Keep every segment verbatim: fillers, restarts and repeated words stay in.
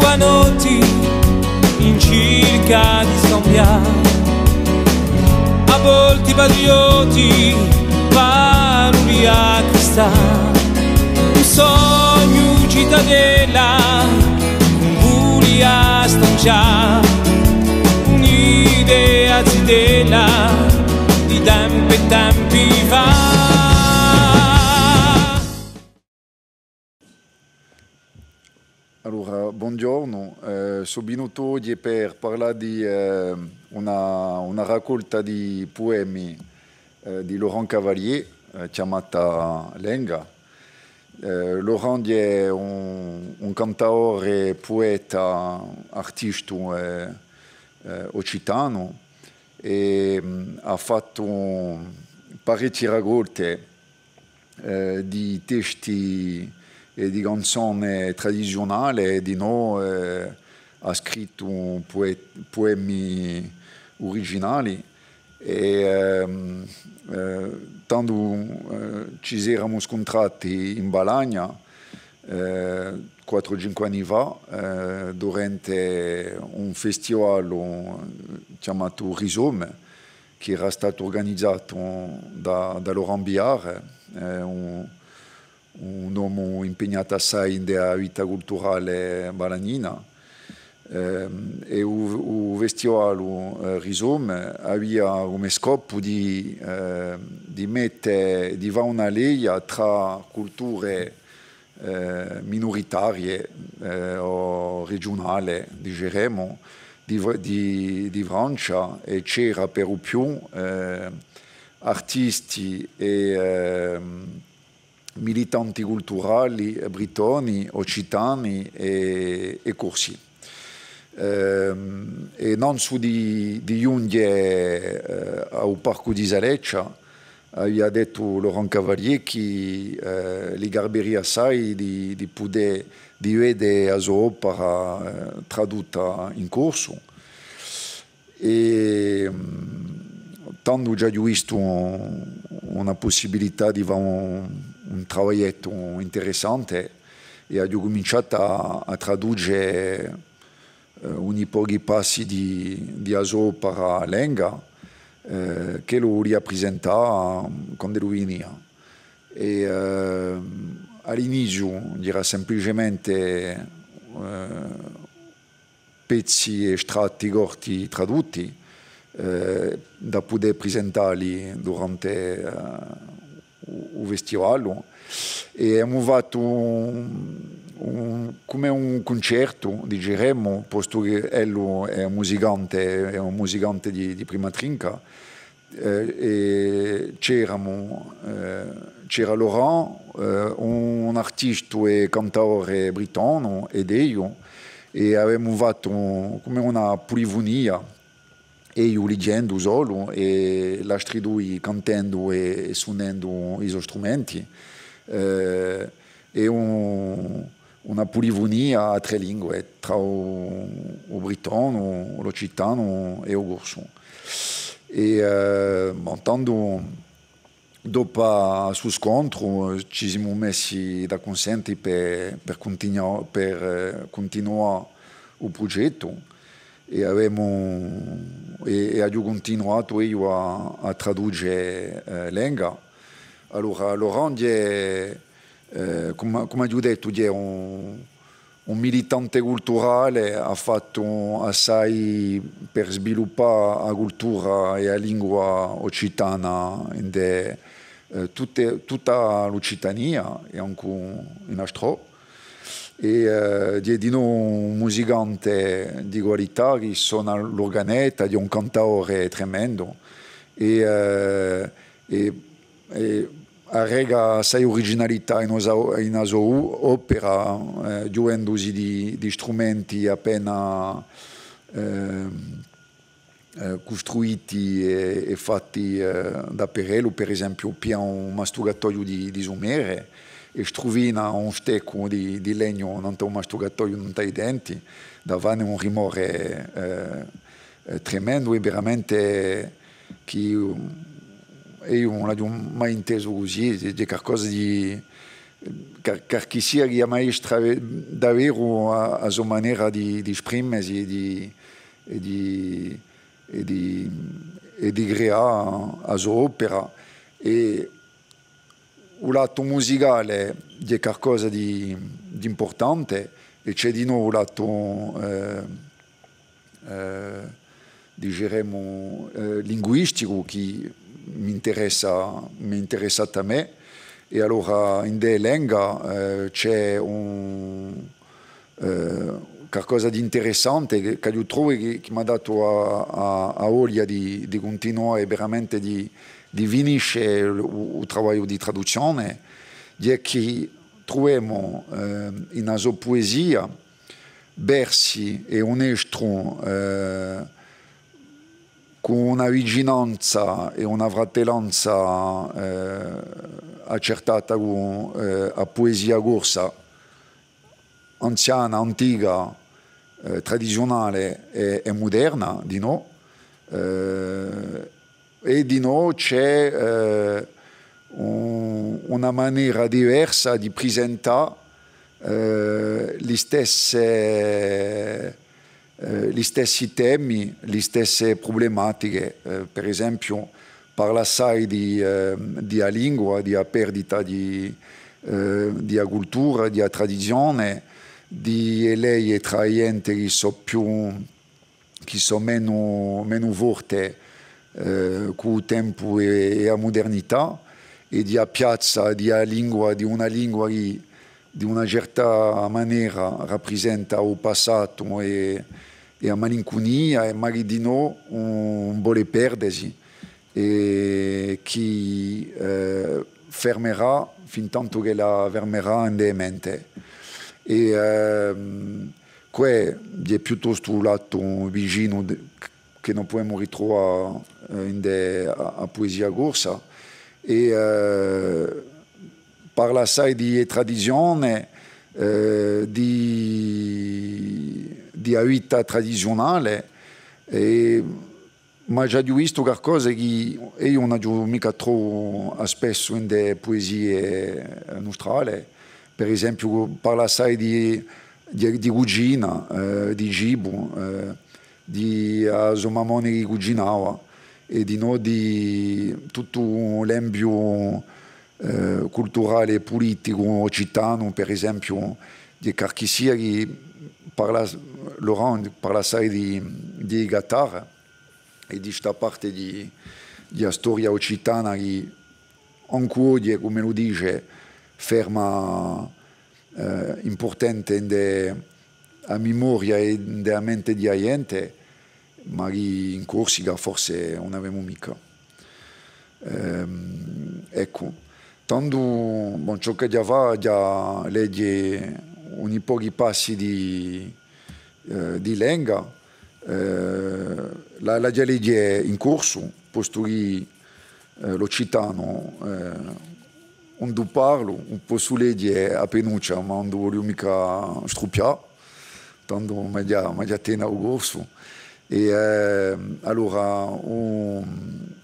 Panotti in circa di scambià, à volti patriotti, valuri à acquistà, un sognu citadella, un vulia stancià, un'idea zitella di tempi e tempi fa. Allora, bonghjornu. Eh, sò vinutu oghje per parlà di, eh, una, una raccolta di puemi, eh, di Laurent Cavalier, eh, chjamata Lenga. Eh, Laurent hè un, un cantadore, pueta, artistu, eh, eh, occitanu, è, mm, hà fattu parechje raccolte, eh, di testi è di canzone tradiziunale, è dinò, eh, hà scrittu pue-, puemi uriginali. È, ehm, eh, tandu, eh, ci s'eramu scuntrati in Balagna, eh, quattru o cinque anni fà, eh, durante un festivalu chjamatu Rhizome, chì era statu urganizatu da, da Laurent Billard, eh, un, un omu impegnatu assai in a vita culturale balagnina. Ehm, è u, u festivalu, eh, Rhizome avia cum'è scopu di, eh, di mette, di fà una leia trà culture, eh, minuritarie, eh, o regiunale, diceremu, di Fr-, di, di Francia, è c'era per u più, eh, artisti è, ehm, militanti culturali, eh, brittoni, occitani è, è corsi. Ehm, è nanzu di, di ghjunghje, eh, à u Parcu di Saleccia, avia dettu Laurent Cavalier chì, eh, li garberia assai di, di pudè, di vede a so opera, eh, tradutta in corsu. È, mm, tandu aghju vistu una pussibilità di fà un, un travagliettu interessante è aghju cuminciatu à, à traduce, eh, uni pochi passi di, di a so opera Lenga, eh, ch'ellu vulia prisentà quand'ellu vinia. È, eh, à l'iniziu era simpliciamente, eh, pezzi estratti corti tradutti, eh, da pudè prisentalli durante, eh, u, u festivalu. È emu fattu un, un, cum'è un cuncertu, diceremu, postu chì ellu hè un musicante, hè un musicante di, di prima trinca, eh, è c'eramu, eh, c'era Laurent, eh, un, un artistu è cantadore brittonu, ed eiu, è avemu fattu cum'è una pulifunia, eiu lighjendu solu è l'astri dui cantendu è, è sunendu i so strumenti. Eh, è un, una pulifunia à trè lingue, trà u, u brittonu, l'occitanu è u corsu. È, eh, bon, tandu, dopu à stu scontru, eh, ci simu messi d'accunsentu per, per cuntinuà, per, eh, cuntinuà u prugettu. È avemu, è, è aghju cuntinuatu eiu à, à traduce, eh, Lenga. Allora, Laurent hè, eh, cum'è, cum'è aghju dettu, hè un, un militante culturale, hà fattu assai per sviluppà a cultura è a lingua occitana in de, eh, tutte, tutta l'Occitania è ancu in astrò. È, eh, hè dinò un musicante di qualità chì sona l'urganetta, hè un cantadore tremendu. È, eh, è, è arreca assai uriginalità in a so, in a so opera, eh, ghjuvendusi di, di strumenti appena, ehm, eh, custruiti è, è fatti, eh, da per ellu, per esempiu, piglia un mastucatoghju di, di sumere è struvina un steccu di, di legnu nant'à u mastucatoghju, nant'à i denti, da fanne un rimore, eh, eh, tremendu, è veramente chì, um, eiu ùn l'aghju mai intesu cusì, hè, hè qualcosa di, qual-, qualchissia chì ammaestra daveru a, a so manera di, di sprimesi è di, è di, è di, è di creà a so opera. È u latu musicale hè qualcosa di, d'impurtante, è ci hè dinò u latu, eh, eh, diceremu, eh, linguisticu chì m'interessa, m'interessa à mè, è allora ind'è a lenga, eh, ci hè un, eh, qualcosa d'interessante chì, chì eiu trovu chì, chì m'hà datu a, a, a voglia di, di cuntinuà è veramente di, di finisce u, u travagliu di traduzzione, hè chì truvemu, eh, in a so puesia versi è un estru, eh, cù una vicinanza è una fratellanza, eh, accertata cù, eh, a puesia corsa, anziana, antica, eh, tradiziunale è, è muderna, dinò, eh, è dinò ci hè, eh, un, una manera diversa di prisentà, eh, li stesse, eh, li stessi temi, li stesse prublematiche. Eh, per esempiu, parla assai di, eh, di a lingua, di a perdita di, eh, di a cultura, di a tradizione, di e leie trà a ghjente chì sò più, chì sò menu, menu forte, eh, cù u tempu è, è a mudernità, è di a piazza di a lingua, di una lingua chì, di una certa manera, raprisenta u passatu è, è a malincunia, è ma chì dinò ùn, ùn vole perdesi, è chì, eh, fermerà fin tantu ch'ella fermerà ind'è e mente. È, ehm, què hè piuttostu u latu vicinu de, chì no pudemu ritruvà, eh, ind'è a, a puesia corsa, è, eh, parla assai di tradizione, eh, di, di a vita tradiziunale, è ma ci aghju vistu qualcosa chì eiu ùn aghju micca trovu spessu ind'è e puesie nustrale. Per esempiu, parla assai di, di, di cucina, eh, di cibu, eh, di a so mammone chì cucinava, è dinò di tuttu l'ambiu, eh, culturale è puliticu occitanu, per esempiu, di qualchissia chì parla, Laurent parla assai di, di Gattara, è di sta parte di, di a storia occitana chì ancu oghje, cum'ellu dice, ferma, eh, impurtante ind'è a memoria è ind'è a mente di a ghjente, ma chì in Corsica forse ùn avemu micca. Ehm, eccu. Tandu, bon, ciò ch'aghju da fà, aghju da leghje uni pochi passi di, eh, di lenga, eh, la, l'aghju da leghje in corsu, postu chì, eh, l'occitanu, eh, ùn u parlu, ùn possu leghje appinuccia, ma ùn u vogliu micca struppià, tandu m'aghju da, m'aghju da tena u corsu. È, eh, allora, u,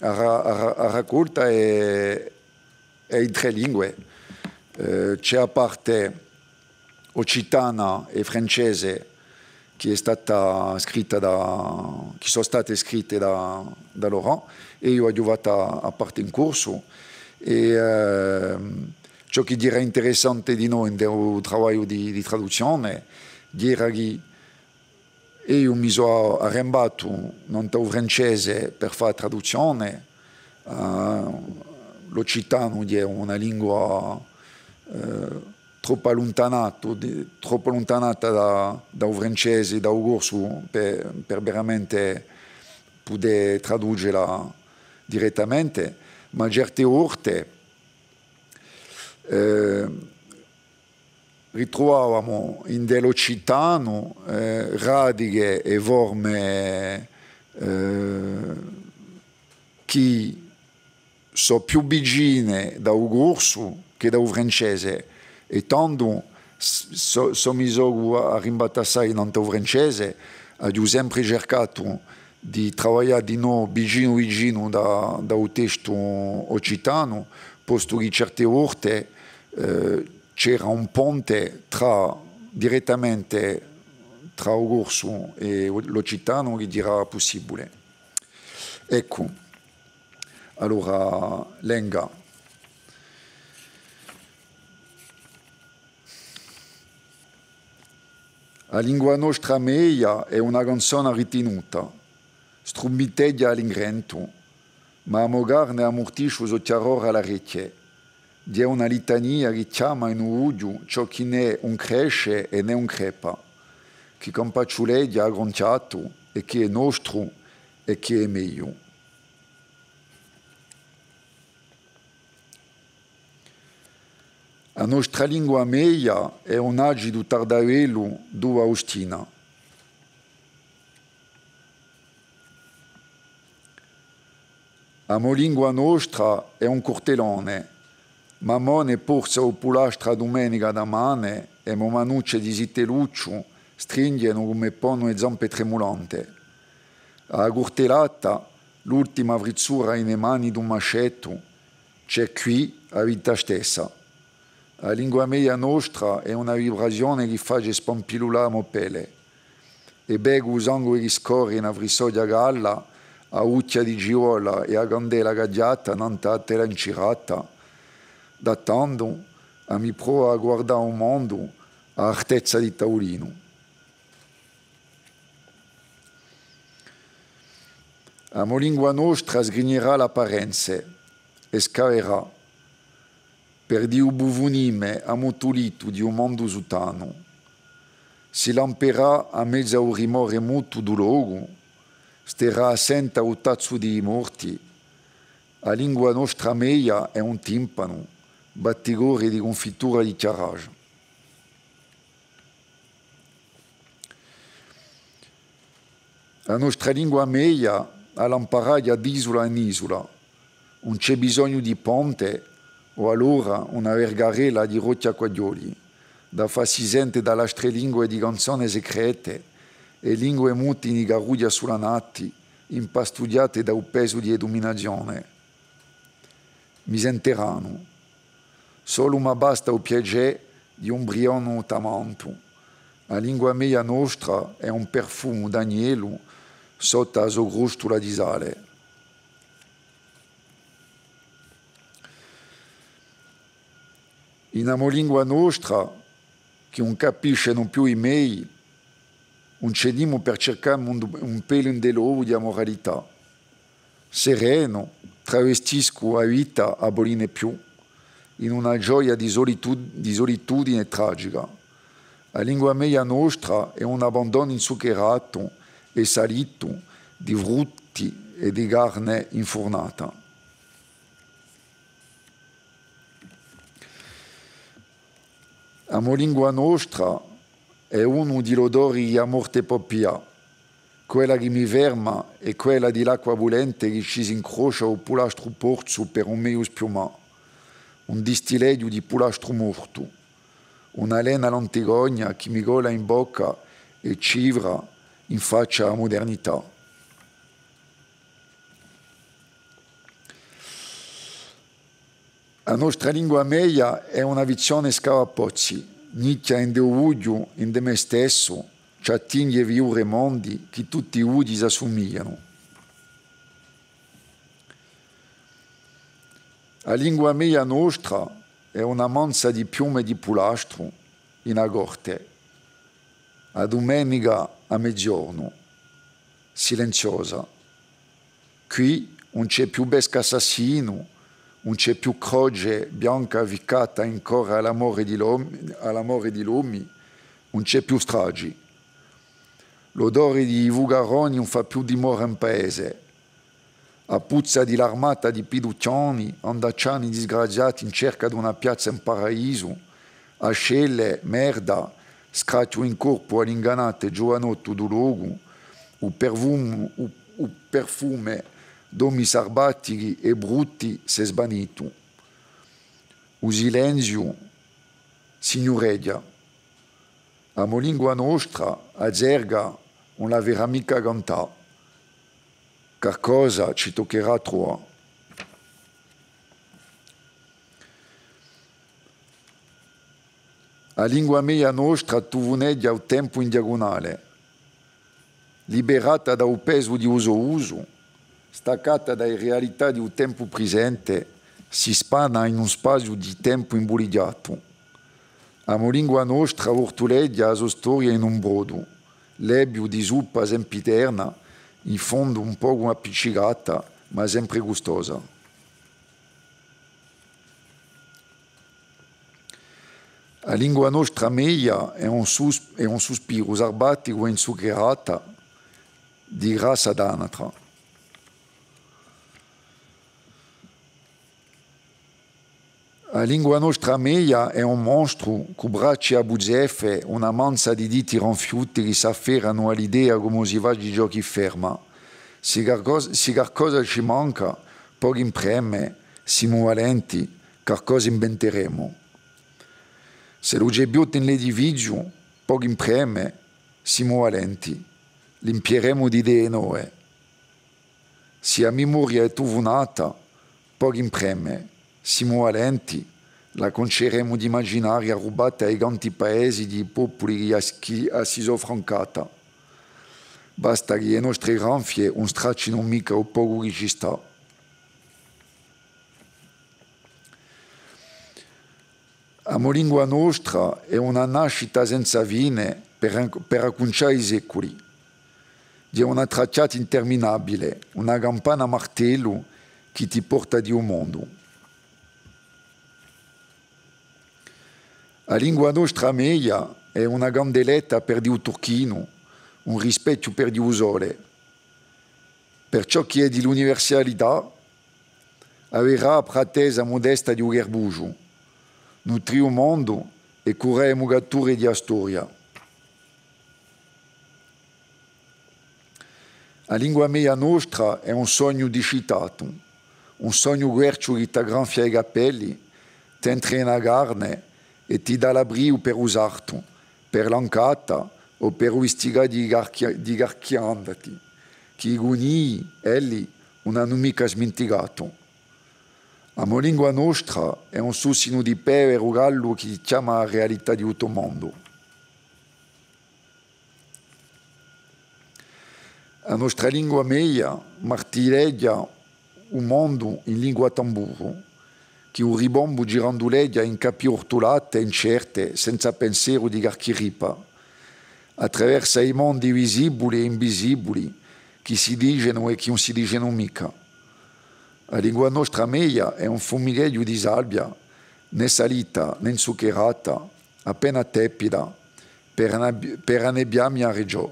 a ra-, a ra-, a racolta hè, hè in trè lingue. Eh, ci hè a parte occitana è francese, chì hè stata scritta da, chì sò state scritte da, da Laurent, è eiu aghju fattu a parte in corsu. È, ehm, ciò chì era interessante dinò in u travagliu di, di traduzzione, era chì eiu mi sò arrembatu nant'à u francese per fà a traduzzione. Eh, l'occitanu hè una lingua, eh, troppu alluntanatu, di, troppu alluntanata da, da u francese, da u corsu, per, per veramente pudè traducela direttamente, ma certe volte, eh, ritruvavamu ind'è l'occitanu, eh, radiche è forme, eh, chì sò più vicine da u corsu chè da u francese, è tandu s-, sò, sò mi sò arrimbatu assai nant'à u francese, aghju sempre circatu di travaglià dinò vicinu vicinu da, da u testu occitanu, postu chì certe volte, eh, c'era un ponte trà, direttamente trà u corsu è u, l'occitanu chì era pussibule. Eccu, allora, lenga. A lingua nostra meia hè una canzona ritinuta, strumbiteghja à l'ingrentu, ma a mo carne ammurtisce u so chjarore à l'arechje. Ghjè una litania chì chjama in u vughju ciò chì nè ùn cresce è nè ùn crepa, chì campacciuleghja à granchjatu è chì hè nostru è chì hè meiu. A nostra lingua meia hè un agitu tardavellu d'uva ustina. A mo lingua nostra hè un curtellone, ma mo ne porza u pulastru a dumenica da mane è mo manucce di zitellucciu stringhjenu cum'è ponu e zampe tremulante. A curtellata, l'ultima frizzura in e mani d'un mascettu, ci hè quì a vita stessa. A lingua meia nostra hè una vibrazione chì face spampillulà a mo pelle. È vecu u sangue chì scorre in a frissoghja calla, a vucchja di civiola è a candela ch'aghjatta nant'à a tela incirata. Da tandu, a mi prova à guardà u mondu à artezza di tavulinu. A mo lingua nostra sgrignirà l'apparenze è scaverà, per di u bufunime ammutulitu di u mondu sutanu. Si lamperà à mezu à u rimore mutu d'u locu, sterà à senta u tazzu di i morti. A lingua nostra meia hè un timpanu, batticore di cunfittura di chjaraghju. A nostra lingua meia a lamparaghja d'isula in isula. Ùn ci hè bisognu di ponte, o allora una vergarella di rocchi acquaghjoli, da fassi sente da l'astre lingue di canzone secrete è lingue mute in i carrughji assulanati, impastughjate da u pesu di e duminazione. Mi senteranu. Solu m'abbasta u piacè di un brionu tamantu. A lingua meia nostra hè un perfumu d'agnellu sottu à a so crustula di sale. In a mo lingua nostra, chì ùn capiscenu più i mei, ùn ci hè nimu per circà un, un pelu in de l'ovu di a muralità. Serenu, travestiscu a vita à boline più, in una gioia di solitud-, di solitudine tragica. A lingua meia nostra hè un abbandonu inzuccheratu è salitu di frutti è di carne infurnata. A mo lingua nostra hè unu di l'odori chì a morte pò piglià. Quella chì mi ferma hè quella di l'acqua bullente chì ci s'incrocia u pulastru porzu per u meiu spiumà. Un distileghju di pulastru mortu. Una lena lantigogna chì mi cola in bocca è civra in faccia à a mudernità. A nostra lingua meia hè una vizione scavapozzi, nichja ind'è u bughju, ind'è mè stessu, ci attinghje fiure è mondi chì tutti i bughji s'assumiglianu. A lingua meia nostra hè una manza di piume di pulastru in a corte, a dumenica à meziornu, silenziosa. Quì ùn ci hè più besca assassinu, ùn ci hè più croce bianca ficcata in core à l'amore di l'om-, à l'amore di l'omi, ùn ci hè più stragi. L'odore di i fugaroni ùn fà più dimora in paese. A puzza di l'armata di piduchjoni, andacciani disgraziati in cerca d'una piazza in paradisu, ascelle, merda, scrachju in corpu à l'ingannate ghjuvanottu di u locu, u perfumu, u, u perfume d'omi sarbatichi è brutti s'hè svanitu. U silenziu signureghja. A mo lingua nostra, a zerga, ùn l'averà micca cantà. Calcosa ci tuccherà à truvà. A lingua meia nostra tuvuneghja u tempu in diagunale, liberata da u pesu di u so usu, staccata da e realità di u tempu prisente, si spanna in un spaziu di tempu imbulighjatu. A mo lingua nostra vurtuleghja a so storia in un brodu, lebbiu di suppa sempiterna, in fondu un pocu appiccicata, ma sempre gustosa. A lingua nostra meia hè un sus-, hè un suspiru sarbaticu è inzuccherata di grassa d'anatra. A lingua nostra meia hè un mostru cù bracci à buzeffe, una manza di diti ranfiuti chì s'afferranu à l'idea cumu si faci ciò chì ferma. Sì carcos-, sì carcosa ci manca, pocu impreme, simu valenti, carcosa inventeremu. S'ellu ci hè biottu in l'edifiziu, pocu impreme, simu valenti, l'impieremu d'idee nove. Sì a mimoria hè tuvunata, pocu impreme, simu valenti, la conceremu d'imaginariu arrubatu à i granti paesi di i populi chì a, chì a si sò francata. Basta chì e nostre granfie ùn straccinu micca u pocu chì ci stà. A mo lingua nostra hè una nascita senza fine per, per accuncià i seculi. Hè una tracciata interminabile, una campana a martellu chì ti porta di u mondu. A lingua nostra meia hè una candeletta per di u turchinu, un rispechju per di u sole. Per ciò chì hè di l'universalità, averà a pratesa mudesta di u ghjerbusu, nutrì u mondu è curà e mucature di a storia. A lingua meia nostra hè un sognu discitatu, un sognu querciu chì t'aggranfia i capelli, t'entra in a carne è ti dà l'abbriu per u sartu, per l'ancata o per u vistigà di carchi-, di carchi andati, chì i cunii, elli, ùn anu micca sminticatu. A mo lingua nostra hè un sussinu di peve rugallu chì chjama a realità di u to mondu. A nostra lingua meia martilleghja u mondu in lingua tamburu, chì u ribombu giranduleghja in capi urtulate incerte, senza penseru di carchi ripa, attraversu i mondi visibuli è invisibuli, chì si dicenu è chì ùn si dicenu micca. A lingua nostra meia hè un fumicheghju di salvia, nè salita, nè inzuccherata, appena tepida, per anne-, per annebbià a mia regiò.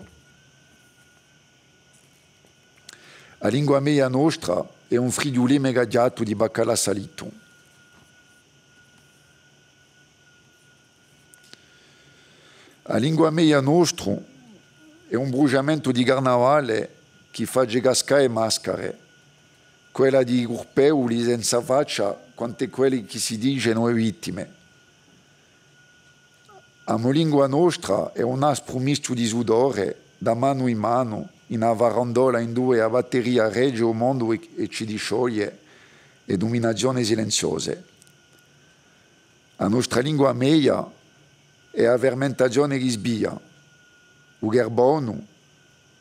A lingua meia nostra hè un frighjuleme gaghjatu di baccalà salitu. A lingua meia nostru hè un brusgiamentu di carnavale chì face cascà e mascare, quella di i curpevuli senza faccia quant'è quelli chì si dicenu e vittime. A mo lingua nostra hè un aspru mischju di sudore, da manu in manu, in a farandola induve a batteria regge u mondu è, è ci discioglie e duminazione silenziose. A nostra lingua meia hè a fermentazione chì sbia. U carbonu,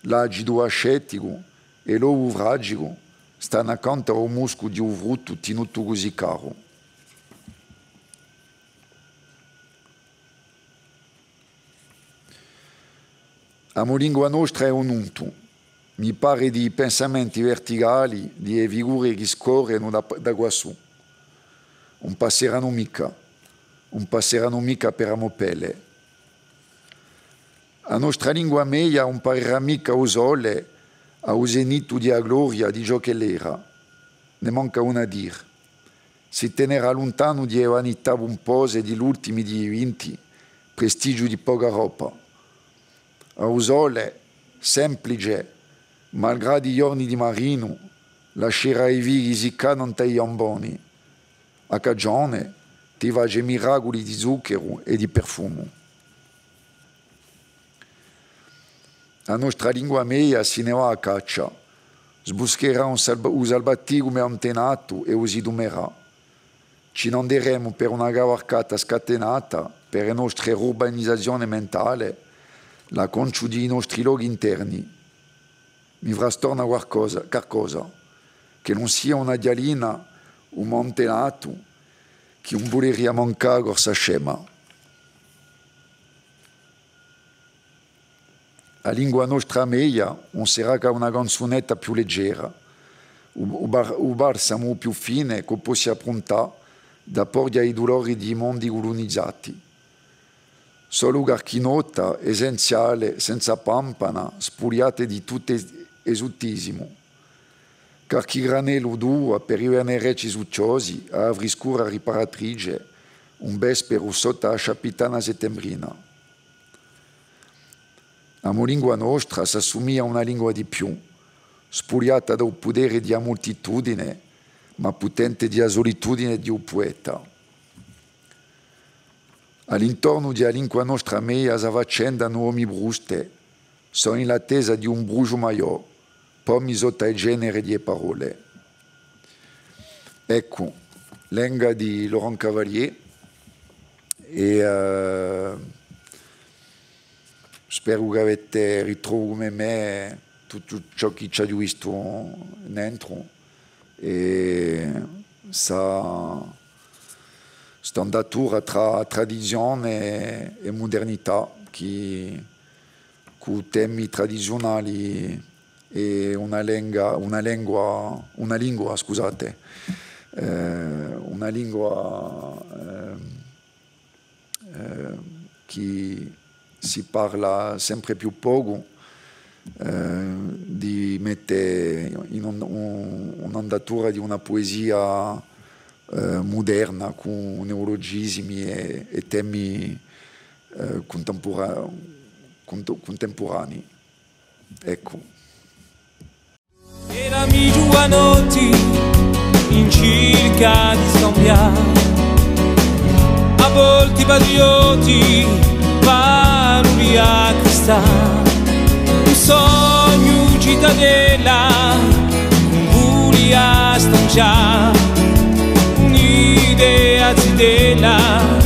l'acidu aceticu è l'ovu fragicu stanu accantu à u muscu di u fruttu tinutu cusì caru. A mo lingua nostra hè un untu, mi pare, di i pensamenti verticali di e figure chì scorrenu da, da quassù. Ùn passeranu micca, ùn passeranu micca per a mo pelle. A nostra lingua meia ùn parerà micca u sole à u zenitu di a gloria di ciò ch'ella era, ne manca una à dì. Si tenerà luntanu di e vanità pumpose di l'ultimi di i vinti, prestigiu di poca roba. À u sole, semplice, malgradu i ghjorni di marinu, lascerà i fichi siccà nant'à i ghjamboni. A cagione ti face miraculi di zuccheru è di perfumu. A nostra lingua meia si ne và à caccia, sbuscherà un salva-, u salvaticu me antenatu è u si dumerà. Ci n'anderemu per una cavalcata scatenata per e nostre urbanizazione mentale, l'acconciu di i nostri lochi interni. Mi frastorna qualcosa, qualcosa, ch'ellu ùn sia una ghjallina, un monte in attu, chì ùn vuleria mancà a corsa scema. A lingua nostra meia ùn serà cà una canzunetta più leggera, u, u bar-, u balsamu più fine ch'o possi appruntà da porghja i dulori di i mondi culunizati. Solu calchì nota essenziale, senza pampana, spugliate di tuttu es-, esuttisimu. Calchì granellu d'uva per i venereci succhjosi à a friscura riparatrice, un vesperu sottu à a sciappitana settembrina. A mo lingua nostra s'assumiglia à una lingua di più, spugliata da u putere di a multitudine, ma putente di a sulitudine di u pueta. À l'intornu di a lingua nostra meia s'affaccendanu omi bruste, sò in l'attesa di un brusgiu maiò, pomi sottu à e cenere di e parolle. Eccu, Lenga di Laurent Cavalier, è, eh, speru ch'avete ritrovu cum'è mè tuttu ciò chì ci aghju vistu nentru, è sta, st'andatura trà tradizione è mudernità, chì, cù temi tradiziunali è una lenga, una lengua, una lingua, scusate, eh, una lingua, ehm, eh, chì si parla sempre più pocu, eh, di mette in un, un, un'andatura di una puesia, eh, muderna, cù neulugisimi è, è temi, eh, cuntempura-, cuntu-, cuntempuranei. Eccu. Erami ghjuvanotti in circa di scambià, à volti patriotti, valuri à acquistà. Un sognu citadella, un vulia stancià, un'idea zitella,